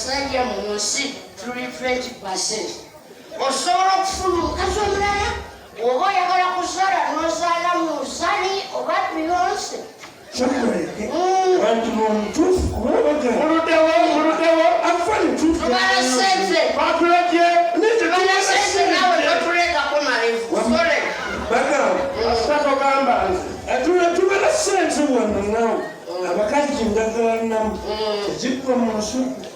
Abasajja mu nsi tuli 20%. Osobola okufuna omukazi omulala oba oyagala kuzaala n'ozaala muzali oba Beyonce. Sokoleke bantu bomutuufu kuba bagamba Muluddewo, muluddewo. Afande. Tubala sente. Batulekye. Tubala sente naawe totulekako malevu. Sole. Bagamba Kasita togamba nze. Atula tubala sente wano naawe abakazi njagala namu tezigwa mu nsuku.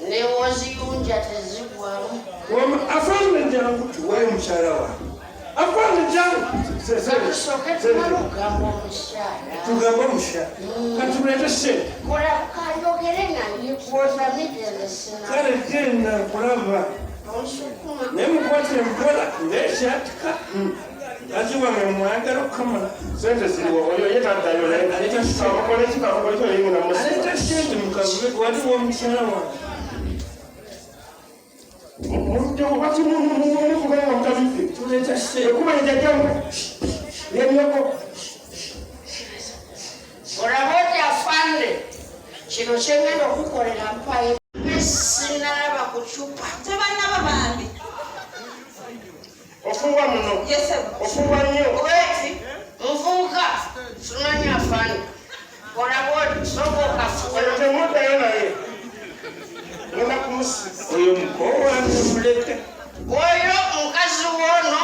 Newoziyunja tezigwamu. Afande, jangu tuwayo mukyala wange. Afande, jangu. Katusooke tumale okugamba omukyala. Tugambe omukyala, katuleete sente. Kola kanjogere naye kwotamidde sina. Kale genda nkulaba. Onsukuma. Naye mukwatire mpola ngaekyatika kazi wange mwagala okukamala. Sente ziriwo? Oyo ye taddayo naye. Aleeta sente. Kamukole ki, kamukole ki, oyingina musi. Aleeta sente mukavule waliwo omukyala wange. Muluddewo lwaki muvuga nga mutabidde? Tuleeta sente. Ekuba ejjajjamu yenyoko. Olaba oti afande, kino kyengenda okukolera mpaye sinalaba ku cupa. Tebannaba bambi. Ofuuwa muno. Yes, sir. Ofuuwa nnyo. Weti nvuuka simanyi afande, olaba oti soka okafuula. Oyo temuddayo naye. Ngenda kumusiba. Oyo muko wange, muleke. Oyo mukazi woono,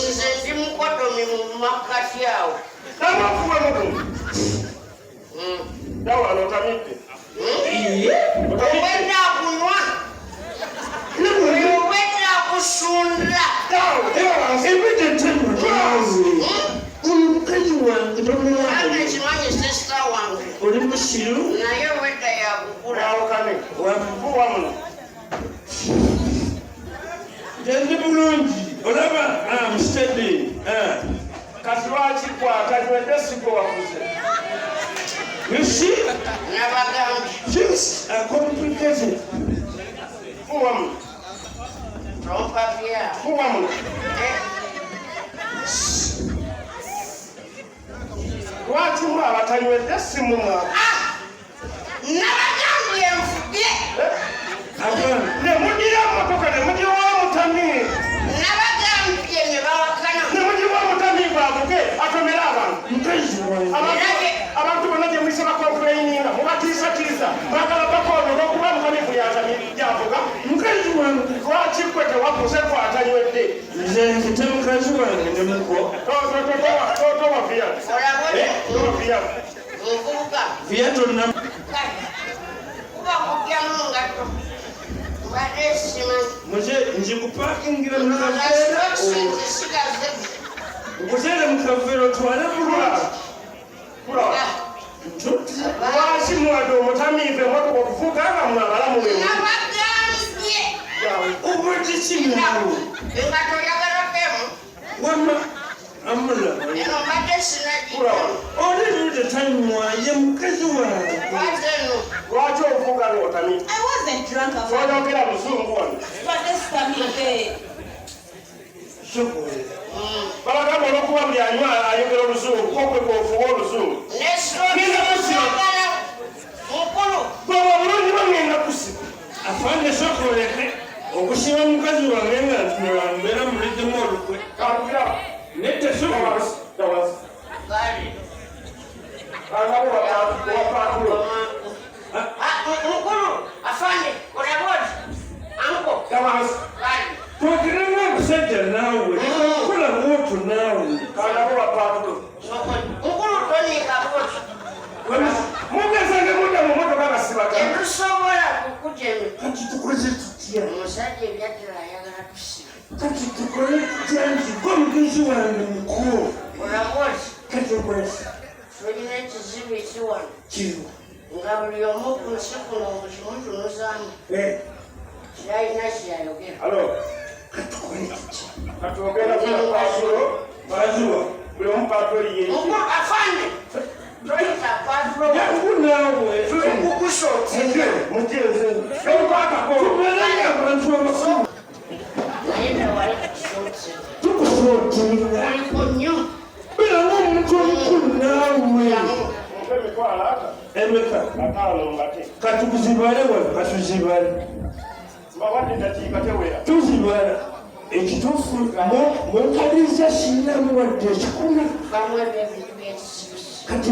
nze ndi mukodomi mu makkati awo. Ddamu ofuuwe mugumu. Dawano otamidde. Iye. Obwedda akunywa, obwedda akusunda. Ebidde temuaawe oyo mukazi wange tomuwaayo. Nange kimanyi sister wange. Oli musiru. Naye obwedda yakukula. Mwawukane. Fuuwa muno. Nze ndi bulungi, olaba am steady. Kati lwaki kwatanywedde sigwe wakuze? You see, Nabagambye. things are complicated. Fuuwa muno. Tompapya. Fuuwa muno. Lwaki mwe abatanywedde si mu mwa? Nabagambye nvuge. Abaana. Ne mugira emmotoka ne mugiwa omutamiivu. Nabagambye ne bawakana. Ne mugiwa omutamiivu avuge atomere abantu. Mukazi wange. Abantu bonna gye muyise bacomplaininga, mubatiisatiisa, mwagala bakoona olwokuba mutamiivu yavuga. Mukazi wange. Lwaki gwe tewavuze kwatanywedde? Nze nkite mukazi wange ne muko. Towa Fiat. Olaba oti Towa Fiat. Nvubuka. Fiat na Kale kuba kugyamu ngato mbadde simanyi. Muze nzikupakingira mu kaveera. Nzisigaze. Nkuteere mu kaveera otwale bulungi. Kula. Ntutte. Lwaki muwadde omutamiivu emmotoka okuvuga nga mwe abalamu be? Nabagambye. Obadde ki naawe? Engato oyagalako emu? Wama amula. Eno mbadde sinagi. Kula. Oli ludde tanywa ye mukazi wange. Lwaki eno? Lwaki ovuga ng'otamiivu? I wasn't drunk, afande. Toyogera luzungu wano. Tubadde sitamidde. Sokolera. Babagamba olwokuba buli anywa ayogera oluzungu kokwe kwofuwa oluzungu. Ngenda kusigala mukulu. Bwebwe obulungi bwe ngenda kusiba. Afande, sokoleke okusiba mukazi wange nga ntunula mbeera muliddemu olukwe. Kampira. Nedda, sokola. Tawansi. Gali. Kangabo wapaatulo. Mukulu afande, olaba oti anko. Tawansi. Gali. Twogere ng'omusajja naawe, kola bwotyo naawe. Kangabo wapaatulo. Mukulu toniika bwoti. Mugezange mudda mu motoka nga sibaga. Tetusobola kukutema. Kati tukoze tutya? Omusajja ebyaddala ayagala tusiba. Kati tukole tutya nti gwe mukazi wange mukulu? Olaba oti. Kati okolesa. Tulina ekizibu ekiwano. Kiriwa? Nga buli omu ku nsi kuno mukimutunuzaamu. Kyalina kyeyayogera. Alo. Katukole tutya? Kati ogenda kufuna paatulo. Baziwa. Buli omu paatulo ye. Mukulu afande, toyita patro. Jangu naawe. Tuli kukusootinga. Mujje nze. Tokwatako. Tubeere abantu abakulu. Naye tewali kusooti. Tukusootinga. Kuliko nnyo. Beera ng'omuntu omukulu naawe. Mpe emitwalo ata. Emeka? 50 ngate. Katuzibale wano, katuzibale. Mbawadde eddakiika tewera. Tuzibala. Ekituufu mwekaliriza sirinamu wadde 100. Bamu ebyo ebintu byekisirusiru. Kati.